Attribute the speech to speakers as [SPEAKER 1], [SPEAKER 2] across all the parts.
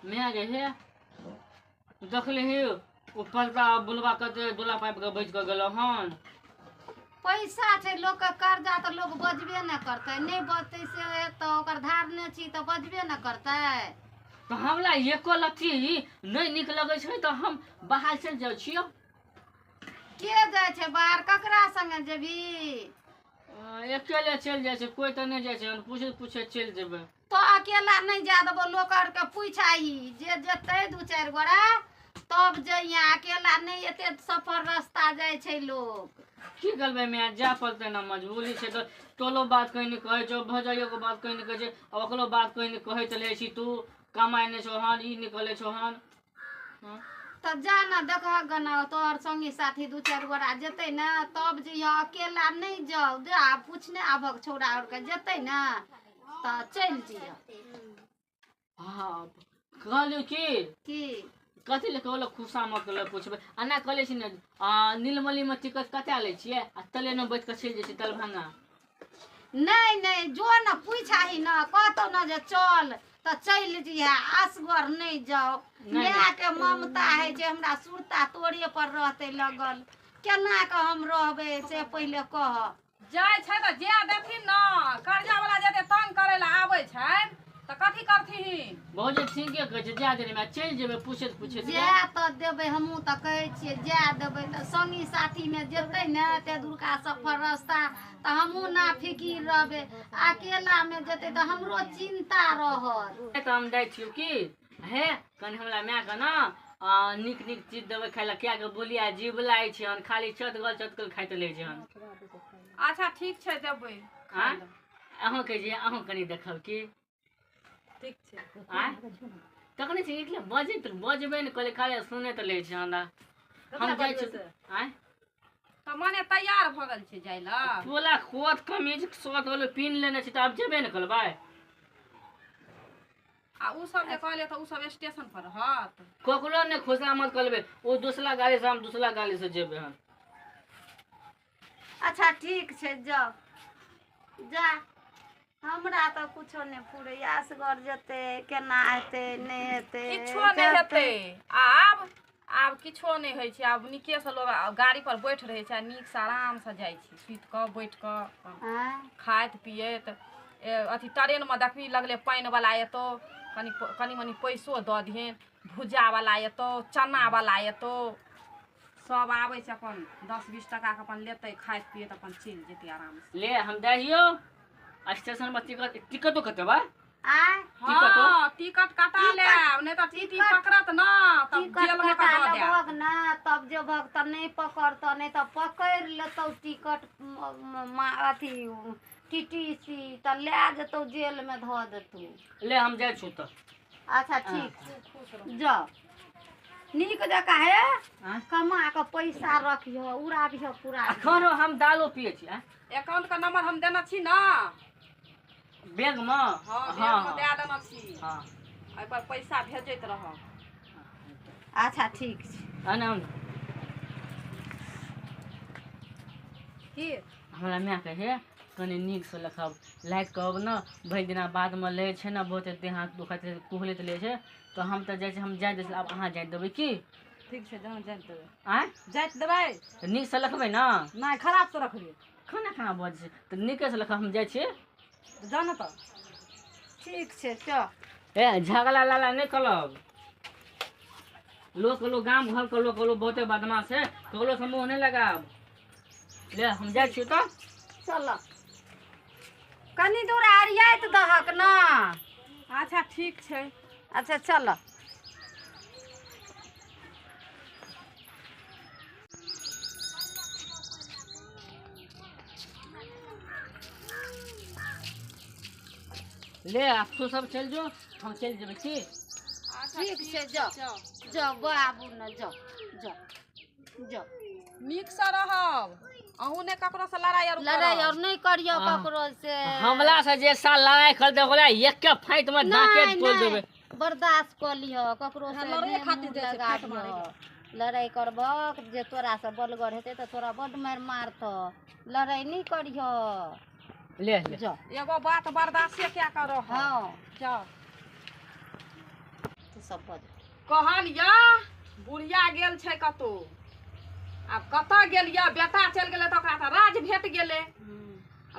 [SPEAKER 1] माय गे हे देखले हे ओ पर्दा बुलबा कते दुला पाइप के बच के गेलो हन।
[SPEAKER 2] पैसा छै लोक के कर्जा तऽ लोक बजबे ने करतै, नहि बजतै से तऽ ओकर धारने छी तऽ बजबे ने करतै।
[SPEAKER 1] तऽ हमरा एको लत्ती नहि नीक लगै छै तऽ हम बाहर चलि जाइ छियौ।
[SPEAKER 2] के जाइ छै बाहर, ककरा संगे जेबही?
[SPEAKER 1] अकेले चलि जाइ छै, कोइ तऽ नहि जाइ छै, हम पूछैत पूछैत चलि जेबै।
[SPEAKER 2] तो अकेला नहि जा देबो, लोक आरके पूछि आही जे जेतै दू चारि गोरा तब जइहे, अकेला नहि एते सफर रास्ता जाइ छै लोक।
[SPEAKER 1] की करबै माय, जाय पड़तै ने, मजबूरी छै। तऽ टोलो बात कहीं नहि कहै छौ, भौजाइयोके बात कहीं नहि कहै छै, आ ओकरो बात कहीं नहि कहैत रहै छी, तू कमाइ नहि छौ हन, ई निकलै छौ हन।
[SPEAKER 2] तऽ जा ने देखहक गना, तोहर संगी साथी दू चारि गोरा जेतै ने तब जइह, अकेला नहि जाउ, जा पूछने आबक छौड़ा आरके जेतै ने तऽ चलि जइह।
[SPEAKER 1] हँ कहलियौ की
[SPEAKER 2] की
[SPEAKER 1] कथी लए कहलक खुशा मत लए पूछबै, एना कहले छी ने आ नीलमणिमे टिकट कते लै छियै आ ट्रेनमे बैठ कऽ चलि जाइ छी दरभंगा।
[SPEAKER 2] नहि नहि जो ने पूछि आही ने, कहतौ ने जे चल तऽ चलि जइहे, असगर नहि जाउ।
[SPEAKER 1] नहि।
[SPEAKER 2] मायके ममता होइ छै, हमरा सुरता तोरे पर रहतै लगल, केना कऽ हम रहबै से पहिले कह।
[SPEAKER 3] जाइ छै तऽ जे देथिन ने, कर्जा वाला जते तंग करै लए आबै छनि तऽ कथी करथिन?
[SPEAKER 1] भौजी ठीके कहै छै, जा देने चलि जेबै पूछैत पूछैत।
[SPEAKER 2] जाय तऽ देबै, हमहूँ तऽ कहै छियै जाय देबै, तऽ संगी साथीमे जेतै ने एते दूरका सफर रास्ता तऽ हमहूँ ना फिकिर रहबै, अकेलामे जेतै तऽ हमरो चिन्ता रहत।
[SPEAKER 1] तऽ हम जाइ छियौ की हे, कनि हमरा मायके ने नीक नीक चीज देबै खाय लए, किएकि बोलिया जीवलाइ छै हन, खाली चटगल चटगल खाइत रहै छै हन।
[SPEAKER 3] अच्छा ठीक छै देबै।
[SPEAKER 1] आँय अहूँ कहै छियै, अहूँ कनि देखब की?
[SPEAKER 3] ठीक छै।
[SPEAKER 1] आँय तखने छै एकले बजैत बजबै ने कहले, खाली सुनैत रहै छै हमरा। हम जाइ छी। आँय
[SPEAKER 3] तऽ मने तैयार भऽ गेल छै जाइ लए?
[SPEAKER 1] तोला कोट कमीज शर्ट वाला पिन्ह लेने छी तऽ आब जेबे ने करबै।
[SPEAKER 3] आ उ सब जे कहलियै तऽ उ सब स्टेशन पर रहत?
[SPEAKER 1] ककरो नहि खुशामद करबै, ओ दूसरा गाड़ी से हम दूसरा गाड़ी से जेबै हम।
[SPEAKER 2] अच्छा ठीक छै जाउ जा, हमरा तऽ कुछो नहि फुरैया, असगर जेतै केना हेतै नहि हेतै।
[SPEAKER 3] किछो नहि हेतै, आब आब किछो नहि होइ छै, आब नीकेसँ लोक गाड़ी पर बैठ रहै छै आ नीकसँ आरामसँ जाइ छै, सुति कऽ बैठ कऽ खाइत पियैत। अथी ट्रेनमे देखबी लगले पानिवला एतौ, कनि कनि मनि पैसो दऽ दिहन, भुज्जावला एतौ, चनावला एतौ, सब आबै छै अपन 10-20 टकाके अपन लेतै, खाइत पियैत अपन चलि जेतै आरामसँ।
[SPEAKER 1] ले हम जाइ हियौ स्टेशन पर, टिकट टिकटो कटेबै?
[SPEAKER 2] आँय
[SPEAKER 1] टिकटो?
[SPEAKER 3] हँ टिकट कटा लेब, नहि तऽ टीटी पकड़त न तब
[SPEAKER 2] टिकट
[SPEAKER 3] जेलमे
[SPEAKER 2] कटा
[SPEAKER 3] कऽ दऽ देत।
[SPEAKER 2] लेबहक ने तब जेबहक, तऽ नहि पकड़तऽ, नहि तऽ पकड़ि लेतौ टिकट अथी टीटी सी तऽ लए जेतौ जेलमे धऽ देतौ।
[SPEAKER 1] ले हम जाइ छी तऽ।
[SPEAKER 2] अच्छा ठीक छै जाउ, नीक जकाँ हे।
[SPEAKER 1] आँय?
[SPEAKER 2] कमा कऽ पैसा रखिह, उड़ाबिह पूरा।
[SPEAKER 1] एखन हम दालो पियै छी। आँय?
[SPEAKER 3] एकाउंटके नंबर हम देने छी ने
[SPEAKER 1] बैगमे?
[SPEAKER 3] हँ बैगमे दए देने छी।
[SPEAKER 1] हँ
[SPEAKER 3] एहिपर पैसा भेजैत रहब।
[SPEAKER 2] अच्छा ठीक छै।
[SPEAKER 1] आने आउ ने।
[SPEAKER 3] की
[SPEAKER 1] हमरा मायके हे कनि नीकसँ लिखब लाइट कहब ने, भरि दिना बादमे लै छै ने, बहुते देह हाथ दुखाइत रहै छै, कुहलैत रहै छै, तऽ हम तऽ जाइ छी, हम जाय दै छी, आब अहाँ जाय देबै की?
[SPEAKER 4] ठीक छै, जहाँ जाइत देबै।
[SPEAKER 1] आँय
[SPEAKER 4] जाइत देबै।
[SPEAKER 1] तऽ नीकसँ लिखबै ने?
[SPEAKER 4] नहि, खराबसँ रखबै।
[SPEAKER 1] खाना खाना बजै छै तऽ नीकेसँ लिखब, हम जाइ छी।
[SPEAKER 4] जा ने तऽ।
[SPEAKER 2] ठीक छै चल।
[SPEAKER 1] ए झगड़ा लाला नहि करब, लोक लोग गाम घरके लोक लोग बहुते बदमाश है, ककरो से मुँह नहि लगाब। ले हम जाइ छी तऽ।
[SPEAKER 2] चल कनि दूर अरियाइत दहक ने।
[SPEAKER 3] अच्छा ठीक छै।
[SPEAKER 2] अच्छा चल।
[SPEAKER 1] ले आब तू सब चलि जो, हम चलि जेबै की?
[SPEAKER 2] ठीक छै जाउ जाउ बाबू ने, जाउ जाउ जाउ।
[SPEAKER 3] नीकसँ रहब, अहूँ नहि ककरोसँ लड़ाइ आर
[SPEAKER 2] लड़ाइ और नहि करियौ ककरो से।
[SPEAKER 1] हमला से जे साल लड़ाइ कर देबै ओकरा एके फाइट मे दाँते
[SPEAKER 2] नहि
[SPEAKER 1] तोड़ि देबै।
[SPEAKER 2] नहि बर्दाश्त कऽ लिह, ककरो से
[SPEAKER 4] लड़ैए
[SPEAKER 2] नहि
[SPEAKER 4] खातिर
[SPEAKER 2] मुँह
[SPEAKER 4] जाइ छै,
[SPEAKER 2] लगा
[SPEAKER 4] फाइट मारै
[SPEAKER 2] लिह। लड़ाइ करबहक जे तोरासँ बलगर हेतै तऽ तोरा बड्ड मारि मारतऽ, लड़ाइ नहि करिह।
[SPEAKER 1] ले ले।
[SPEAKER 2] जाउ।
[SPEAKER 3] एगो बात बर्दाश्ते कए कऽ रहब।
[SPEAKER 2] हँ
[SPEAKER 3] जाउ।
[SPEAKER 4] तऽ
[SPEAKER 2] सब बज
[SPEAKER 3] कहलिया बुढ़िया गेल छै कतौ। आब कतऽ गेल या बेटा चलि गेलै तऽ ओकरा तऽ राज भेट गेलै।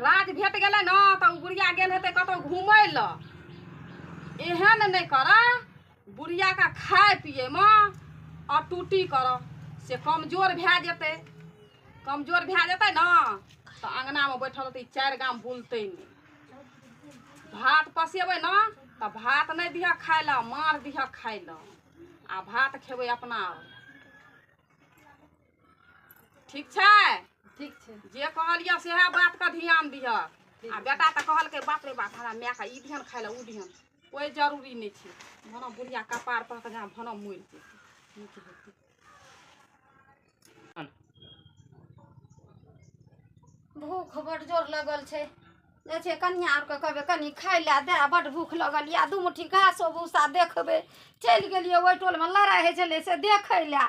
[SPEAKER 3] राज भेट गेलै ने तऽ ओ बुढ़िया गेल हेतै कतौ घुमै लए। एहन नहि कर बुढ़ियाके खाय पियैमे अटूटी कर से कमजोर भए जेतै। कमजोर भए जेतै ने तऽ अङ्गनामे बैठल रहतै 4 गाम बुलतै नहि। भात पसेबै ने तऽ भात नहि दिहऽ खाय लए, मार दिहऽ खाय लए आ भात खेबै अपना। ठीक छै?
[SPEAKER 4] ठीक छै।
[SPEAKER 3] जे कहलियै सएह बातके ध्यान दिहऽ। आ बेटा तऽ कहलकै बाप रे बाप हमरा मायके ई दिहन खाय लए ओ दिहन, कोइ जरूरी नहि छै। भनऽ बुढ़िया कपार पर तऽ जहाँ भनऽ मरि जेतै नीक हेतै।
[SPEAKER 2] भूख बड जोर लगल छै। जाइ छियै कनिया आरके कहबै कनि खाय लए दए, बड भूख लगल या 2 मुट्ठी घासो भूसा देखबै। चलि गेलियै ओहि टोलमे लड़ाइ होइ छलै से देखै लए।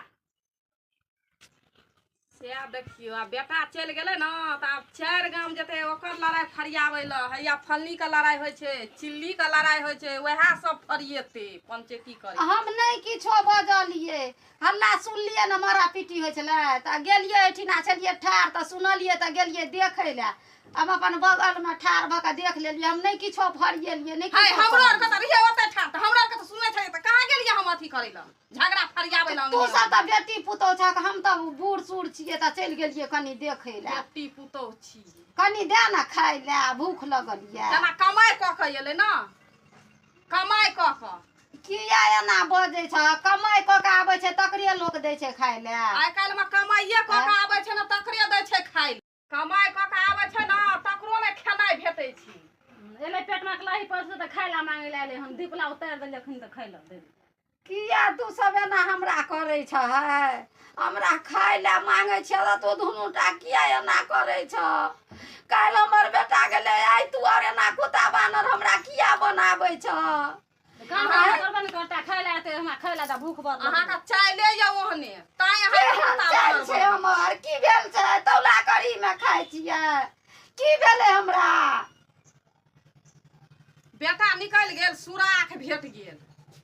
[SPEAKER 3] सएह देखियौ आब बेटा चलि गेलै ने तऽ आब 4 गाम जेतै ओकर लड़ाइ फरियाबै लए। हैया फल्लीके लड़ाइ होइ छै, चिल्लीके लड़ाइ होइ छै, वएह सब फरिएतै पंचैती करै।
[SPEAKER 2] हम नहि किछो बजलियै, हल्ला सुनलियै ने मारा पीटी होइ छलै तऽ गेलियै एहिठिना छलियै ठाढ़ तऽ सुनलियै तऽ गेलियै देखै लए। हम अपन बगलमे ठाढ़ भऽ कऽ देख लेलियै, हम नहि किछो फरिएलियै नहि किछो।
[SPEAKER 3] हमरो आरके तऽ रहियै ओतऽ ठाढ़ तऽ हमरा आरके तऽ सुनै छलियै तऽ कहाँ गेलियै हम अथी करै लए झगड़ा फरियाबै लए।
[SPEAKER 2] तू सब तऽ बेटी पुतोहु छक, हम तऽ बूढ़ सूढ़ छियै तऽ चलि गेलियै कनि देखै लए।
[SPEAKER 3] बेटी पुतोहु छी
[SPEAKER 2] कनि दए ने खाय लए, भूख लगल यऽ।
[SPEAKER 3] जेना कमाइ कऽ कऽ एलै ने, कमाइ कऽ कऽ
[SPEAKER 2] किया एना बजै छ? कमाइ कऽ कऽ आबै छै तकरे लोक दै छै खाय लए।
[SPEAKER 3] आइ काल्हिमे कमाइए कऽ कऽ आबै छै ने तकरे दै छै खाय लए। कमाइ कऽ कऽ आबै छै ने तकरो नहि खेनाइ भेटै छै।
[SPEAKER 4] एलै पेटमे लाही पड़तै तऽ खाय लए मांगै लए एलै हन, दीपला उतारि देलियै अखन तऽ खाय लए दे।
[SPEAKER 2] किया तू सब एना हमरा करै छ? हमरा खाय लए मांगै छ तऽ तू दुनूटा किया एना करै छ? काल्हि हमर बेटा गेलै, आइ तू आओर एना कुत्ता बानर हमरा किया बनाबै छ?
[SPEAKER 4] काम करबै ने करता, खाय लए एतै हमरा खाय लए भूख बड़।
[SPEAKER 3] अहाँके चाइले यऽ ओहने तैं अहाँके कुत्ता
[SPEAKER 2] चालि छै हमर। की भेल छै? तौला कढ़ीमे खाइ छियै, की भेलै हमरा?
[SPEAKER 3] बेटा निकलि गेल सुराख भेट गेल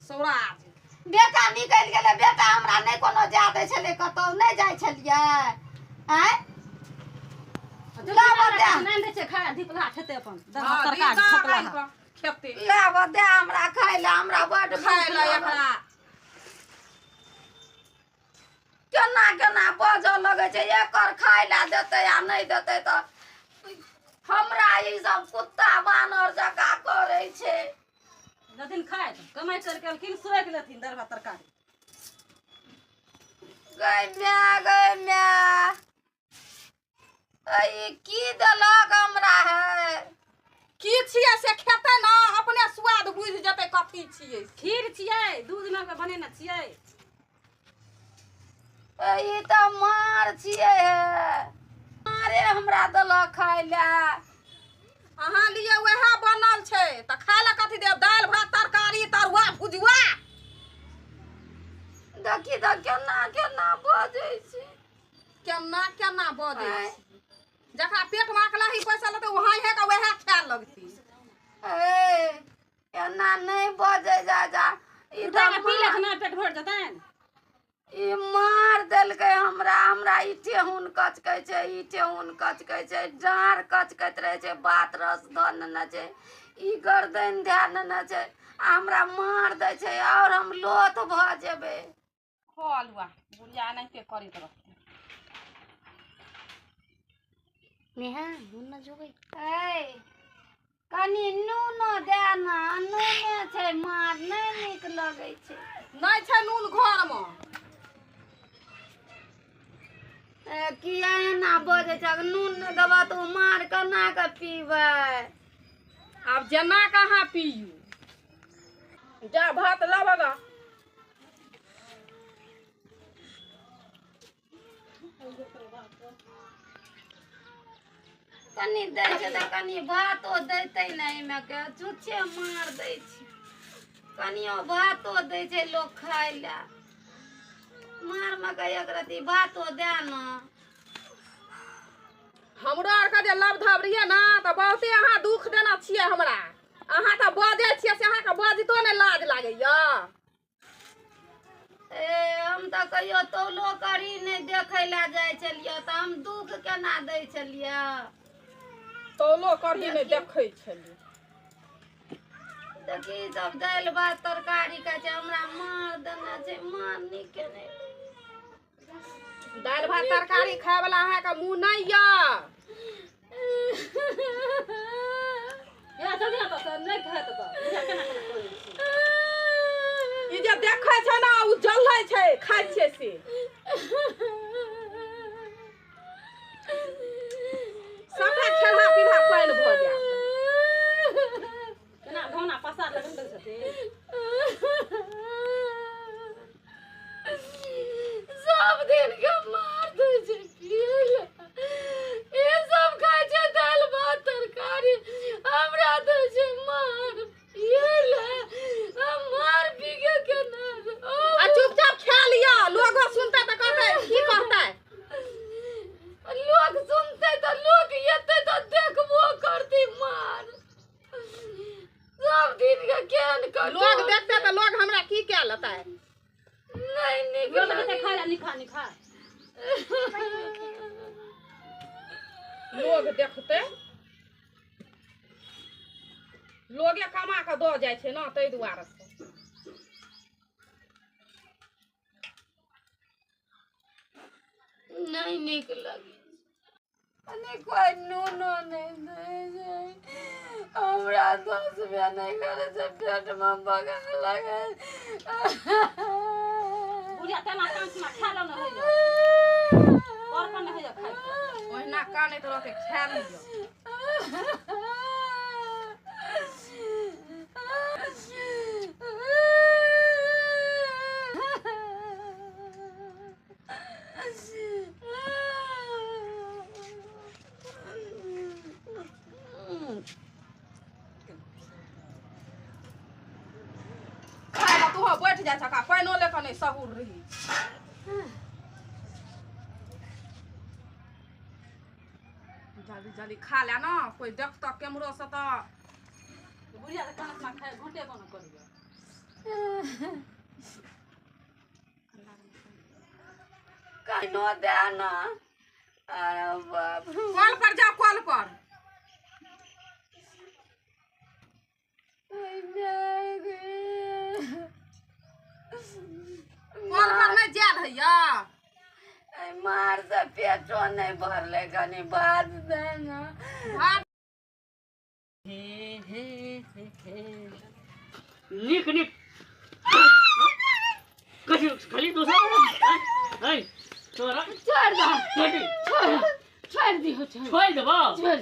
[SPEAKER 3] सौराज।
[SPEAKER 2] बेटा निकलि गेलै, बेटा हमरा नहि कोनो जाय दै छलै, कतहु नहि जाइ छलियै। आँय दे हमरा खाय लए, हमरा बड
[SPEAKER 3] खाय लए एकरा।
[SPEAKER 2] केना केना बजऽ लगै छै, एकर खाय लए देतै आ नहि देतै तऽ हमरा ई सब कुत्ता बानर जकाँ करै छै।
[SPEAKER 4] देथिन खाय कमाइ करके एलखिन सोखि लेथिन दालि भात तरकारी।
[SPEAKER 2] गै माय गै माय, ई की देलक हमरा? है
[SPEAKER 3] की छियै से खेतै ने अपने स्वाद बुझि जेतै कथी छियै।
[SPEAKER 4] खीर छियै, दूध मे के बनेने छियै।
[SPEAKER 2] ई तऽ मार छियै, मारे हमरा देलक खाय लए।
[SPEAKER 3] अहाँ लिए वएह बनल छै तऽ खाय लए कथी देब? दालि भात तरकारी तरुआ भुजुआ।
[SPEAKER 2] देखी तऽ केना केना बजै छै,
[SPEAKER 3] केना केना बजै छै। जकरा पेटमे अकलाही पैसा लेतै वहाँ हे के वएह खाय लगतै।
[SPEAKER 2] ए एना नहि बजै जा जा। ई
[SPEAKER 4] तऽ पी लेख ना पेट भरि जेतनि।
[SPEAKER 2] ई मार देलकै हमरा, हमरा ई ठेहुन कचकै छै, ई ठेहुन कचकै छै, डाँर कचकैत रहै छै, बात रस धऽ नेने छै, ई गर्दन धए नेने छै, आ हमरा मार दै छै आओर हम लोथ भऽ जेबै।
[SPEAKER 3] खो अलुआ बुढ़िया एनाहिते करैत रहतै।
[SPEAKER 1] नेहा नून न जोबै।
[SPEAKER 2] ए कनि नूनो दए ने, नूने छै मार नहि नीक लगै छै।
[SPEAKER 3] नहि छै नून घरमे।
[SPEAKER 2] किया एना बजै छै? नून नहि देबऽ तऽ ओ मार केना कऽ पीबै?
[SPEAKER 3] आब जेना कहाँ पियू, जा भात लाबऽ ग।
[SPEAKER 2] कनि दै छै तऽ कनि भातो दैतै ने, एहिमे के छुच्छे मार दै छै। कनियो भातो दै छै लोक खाय लए, मार मे के एक रत्ती भातो दए ने।
[SPEAKER 3] हमरो आरके जे लव धब रहियै ने तऽ बहुते अहाँ दुख देने छियै हमरा। अहाँ तऽ बजै छियै से अहाँके बजितो नहि लाज लागैया।
[SPEAKER 2] कहियो तौलो करी नहि देखै लए जाइ छलियै तऽ हम दुख केना दै छलियै।
[SPEAKER 3] तौलो करी नहि देखै छलियै।
[SPEAKER 2] देखी सब दालि भात तरकारी खाइ छै, हमरा मार देने छै, मार नीके नहि।
[SPEAKER 3] दालि भात तरकारी खाय वाला अहाँके मुँह नहि यऽ। ई जे देखै छै ने ओ जलै छै, खाइ छियै से। सबटा खेलहा पीलहा पानि भऽ जायत।
[SPEAKER 4] केना घौना पसार लगन दै छथिन।
[SPEAKER 2] सब दिन के मार दै छै पियै लए। ई सब खाइ छै दालि भात तरकारी, हमरा दै छै मार पियै लए। हम मार पी के केना
[SPEAKER 3] आ चुपचाप खा लिअ, लोगो सुनतै तऽ कहतै की कहतै।
[SPEAKER 2] लोक सुनतै तऽ लोक एतै तऽ देखबो करतै मार। सब दिन के केहन कठोर।
[SPEAKER 3] लोग देखतै तऽ लोग हमरा की कए लेतै।
[SPEAKER 2] नहि नीक
[SPEAKER 4] लोक
[SPEAKER 2] लागै।
[SPEAKER 4] देतै खाय लए निखा निखा।
[SPEAKER 3] लोग देखतै, लोगे कमा कऽ दऽ जाइ छै ने, ताहि दुआरे से।
[SPEAKER 2] नहि नीक लगै। नहि कोइ नूनो नहि दै छै हमरा, दोसबे नहि करै छै, पेटमे बगा लगै।
[SPEAKER 4] बुढ़िया तेना काँचमा खाय लए नहि होइए, और पर नहि होइए खाय के।
[SPEAKER 3] ओहिना कानैत रहतै, खा लिअ। खाय लए तू बैठ जाइ छका, पानिओ लए कऽ नहि सहूर रही। जल्दी जल्दी खा ले ने, कोइ देखतऽ केम्हरो से तऽ।
[SPEAKER 4] बुढ़िया तऽ काँचमा खाय घुटे बन करिए।
[SPEAKER 2] कनो दे ना। अरे बाप,
[SPEAKER 3] कल पर जाओ, कल पर। कल पर नहि जायल होइया।
[SPEAKER 2] मार से पेटो नहि भरलै, कनि भात दे ना।
[SPEAKER 3] भात
[SPEAKER 1] हे हे हे हे। नीक नीक कथी खाली दोसर है तोरा।
[SPEAKER 2] छोड़ दे,
[SPEAKER 1] कथी
[SPEAKER 2] छोड़ दिहो,
[SPEAKER 1] छोड़ि देबौ।
[SPEAKER 2] छोड़।